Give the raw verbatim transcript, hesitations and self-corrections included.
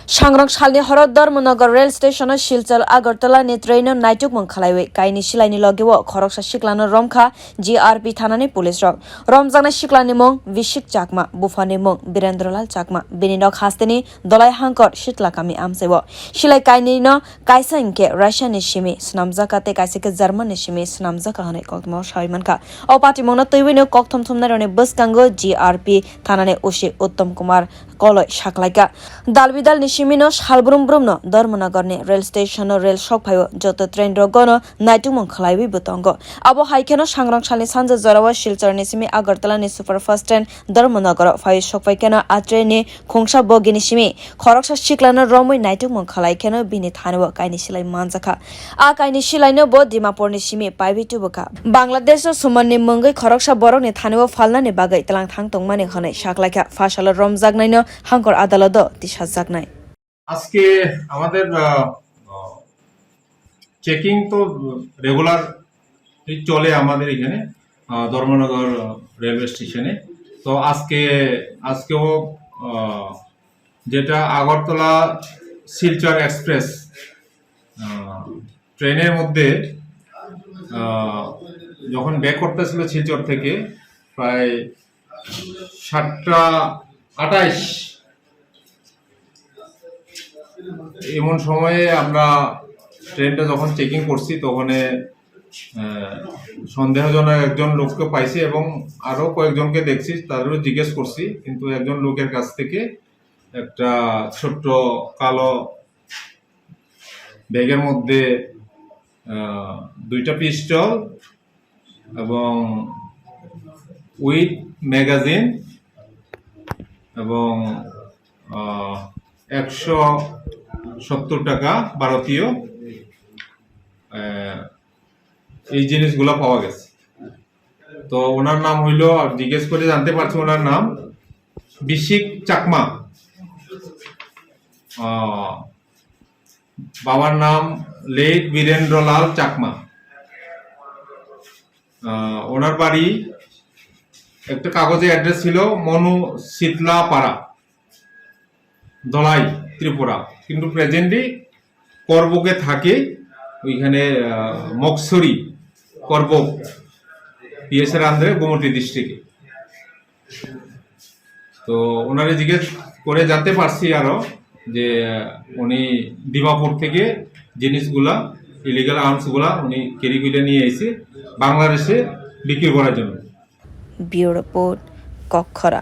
Sangrong salni horo Dharmanagar rail station-o Silchar Agartala ni train-o naitukmung khlaiwi kaini silaini logi-o khoroksa siklano romkha G R P thanani police rok. Romjaknai siklani mung Bishik Chakma, buphani mung Birendralal Chakma, bini nok hasteni Dolai Hangkor Sitlakami amchai-o. Silai kainino kaisa hinkhe Russia ni simi swnamjakha tei kaisa khe German ni simi swnamjakha hwnwi koktwmao sawi mankha. O patimungno twiwino kokthum thumnairokni bwskango G R P thanani O C Uttom Kumar Koloi saklaikha. Dalbidalni simino salbrum brumno Dharmanagarni rail station-o rail sokphaio, joto train rogono naitukmung khlaiwi bo tongo. Abo hai kheno sangrong salni sanja jorao Silchar ni simi Agartala ni superfast train Dharmanagar-o phai sokphai kheno a train ni khungsa bogini simi khoroksa siklano romwi naitukmung khlai kheno bini thani-o kaini silai manjakha. A kaini silaino bo Dimapurni simi paiwi tubukha. Bangladesh-o Sumanni mungwi khoroksa borokni thani-o phalnani bagwi tlang thang tongmani hwnwi saklaikha. Phasalo romjaknaino Hangkor adaloto tisajaknai. আজকে আমাদের চেকিং তো রেগুলার চলে আমাদের এখানে, আহ, ধর্মনগর রেলওয়ে স্টেশনে। তো আজকে আজকেও আহ, যেটা আগরতলা শিলচর এক্সপ্রেস আহ, ট্রেনের মধ্যে আহ, যখন ব্যাক করতেছিল শিলচর থেকে প্রায় সাতটা আঠাইশ, এমন সময়ে আমরা ট্রেনটা যখন চেকিং করছি, তখন সন্দেহজনক একজন লোককে পাইছি এবং আরও কয়েকজনকে দেখছি, তাদেরও জিজ্ঞেস করছি, কিন্তু একজন লোকের কাছ থেকে একটা ছোট্ট কালো ব্যাগের মধ্যে আহ, দুইটা পিস্তল এবং উইথ ম্যাগাজিন এবং আহ, একশো সত্তর টাকা ভারতীয়, আহ, এই জিনিসগুলা পাওয়া গেছে। তো ওনার নাম হইলো, আর জিজ্ঞেস করে জানতে পারছি ওনার নাম বিশিক চাকমা। আহ, বাবার নাম লেট বীরেন্দ্রলাল চাকমা। আহ, ওনার বাড়ি একটা কাগজে অ্যাড্রেস ছিল মনু শীতলা পাড়া, ধলাই, ত্রিপুরা, কিন্তু প্রেজেন্টলি করবকে থাকে, ওইখানে আহ, মকসরি করবক পিএসের আন্ডারে গোমতী ডিস্ট্রিক্টে। তো ওনারে জিজ্ঞেস করে জানতে পারছি আরো যে উনি ডিমাপুর থেকে জিনিসগুলা, ইলিগাল আর্মসগুলা উনি ক্যারি করে নিয়ে এসে বাংলাদেশে বিক্রি করার জন্য। Bureau Report, Kokkhora.